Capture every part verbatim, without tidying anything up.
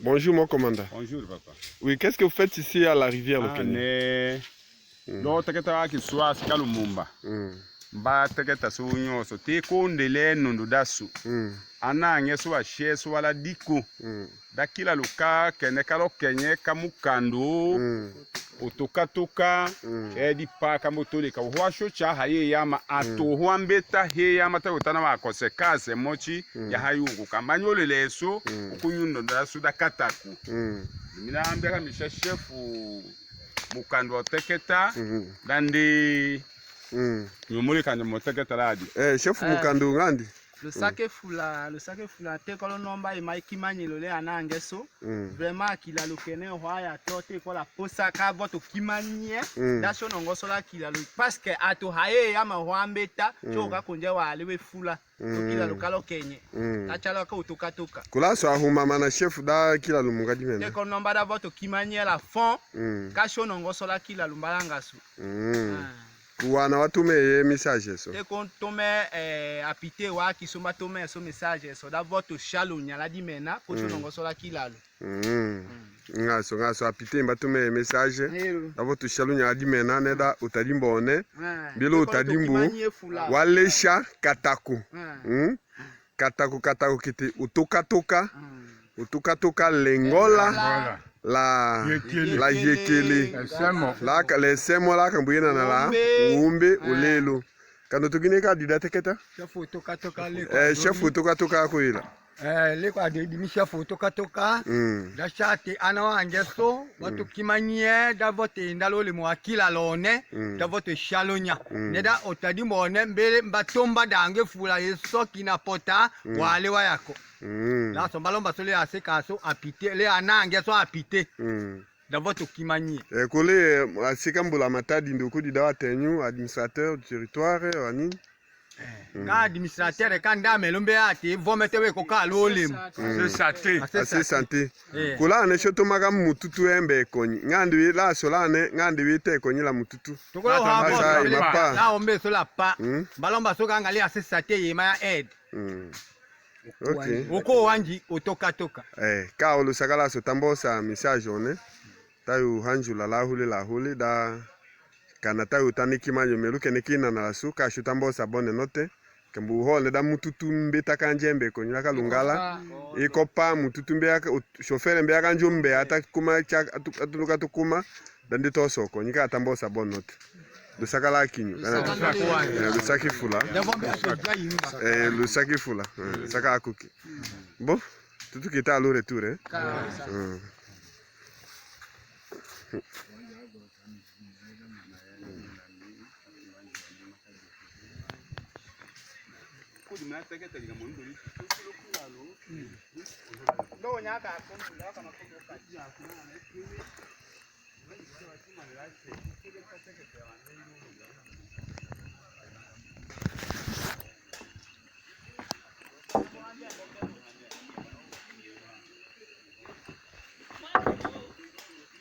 Bonjour, mon commandant. Bonjour, papa. Oui, qu'est-ce que vous faites ici à la rivière Lokene? Ane. Mm. Lo teketa wa ki swa sika Lumumba. Mm. Mba teketa su nyonso. Te kondele nundu dasu. Mm. Ana nge swa she swa la diku. Mm. Da kilalu ka kene ka Lokenye ka Mukandu. Mm. Otokatoka, mm, edi paka mbo toleka. Ohwa sho cha haye yama, mm, ato ohwa mbeta he yama ta otana wa kose kase mochi, mm, ya hayungu. Kamba nyolele so, mm, okunyundo da suda kataku. Mm. Mina mbeka misha shefu Mukandu oteketa, mm, dandi, mm, nyomole kanje moteketa ladi. Eh, shefu, eh, Mukandu ngandi. Lusake fula, lusake fula, te kolo nomba i mai kimanye lole anange so. Mm. Vraiment, kilalu kene hwa ya to, te kola posa ka voto kimanye. Mm. Da sho nongosola kilalu. Parce que ato haye yama hwa mbeta, mm, sho ka konje wa alewe fula. Mm. Kilalu ka Lokenye. Mm. Ka chala ka otokatoka. Kula so ahuma mana shefu da kilalu mu ngadi mena. Te kolo nomba da voto kimanye la fond. Mm. Ka sho nongosola kilalu mbalanga so. Mm. Ah. Ku wana watumeye message so. Te kontome, eh, apite wa ki so mbatumeye so message so, da voto shalunya la dimena, ko sho, mm, nongosola kilalu. Mm. Mm. Nga so, nga so apite mbatumeye message. Ero. Da voto shalunya la dimena, ne da otadi mbone. Eh. Bilo otadi mbu. Wa lesha kataku. Eh. Mm. Kataku, kataku kiti otokatoka. Mm. Otokatoka lengola. Lengola. La, yekele. La yekele. Lesemo. La ka, lesemo la kambu yena na la. Wumbe. Wumbe, ah, olelo. Kano tugine ka dida teketa? Shefu otokatoka leko. Eh, shefu otokatoka ko ila. Eh, leko adi dimi shefu otokatoka. Mm. Da shate ana wange so, mm, watu kimanye, da vote ndalole mwa kilalu ne, mm, da vote shalonya. Mm. Ne da otadi mbone, mbele mbatomba dange fula ye so kina pota, mm, wale wayako. Mm. La so mbalomba so le ase ka so apite, le anange so apite. Mm. Da voto kimanye. Eh, kole, eh, asika mbula matadi nduku dida watenyu, administrateur du territoire, wani? Eh, mm, nga administrateur ka nda melo mbe ati, vomete weko ka lole mu. Mm. Ase sante. Ase sante. Eh. Kula ne sho toma ka mututu embe konyi. Ngandi wi la so la ne, ngandi wi te konyi la mututu. Tokolo ha masa mbo, imapa. La ombe so la pa. Mm. Mbalomba so ka ngali ase sante yema ya aide. Mm. Ok. Oko wanji otokatoka. Eh, ka olo sakala so tambosa message one. Tayu hanjula lahuli lahuli da kana tayu tani kimanyo melu kene kina na lasu ka shu tambosa bonne note. Kambu hole da mututu mbe ta kanje mbe konyi la ka Lungala. Iko pa mututu mbe aka, ut-, chauffeur mbe aka njo mbe ata kuma cha, atu-, atunuka tukuma. Dandi toso ko, nyika tambosa bonne note. Lusaka la kinyo. Lusaka la kinyo. Eh, lusaki fula. Eh, lusaki fula. Eh, lusaka akuki. Bon, tutu kita lu retour, eh. Mm.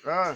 Ah.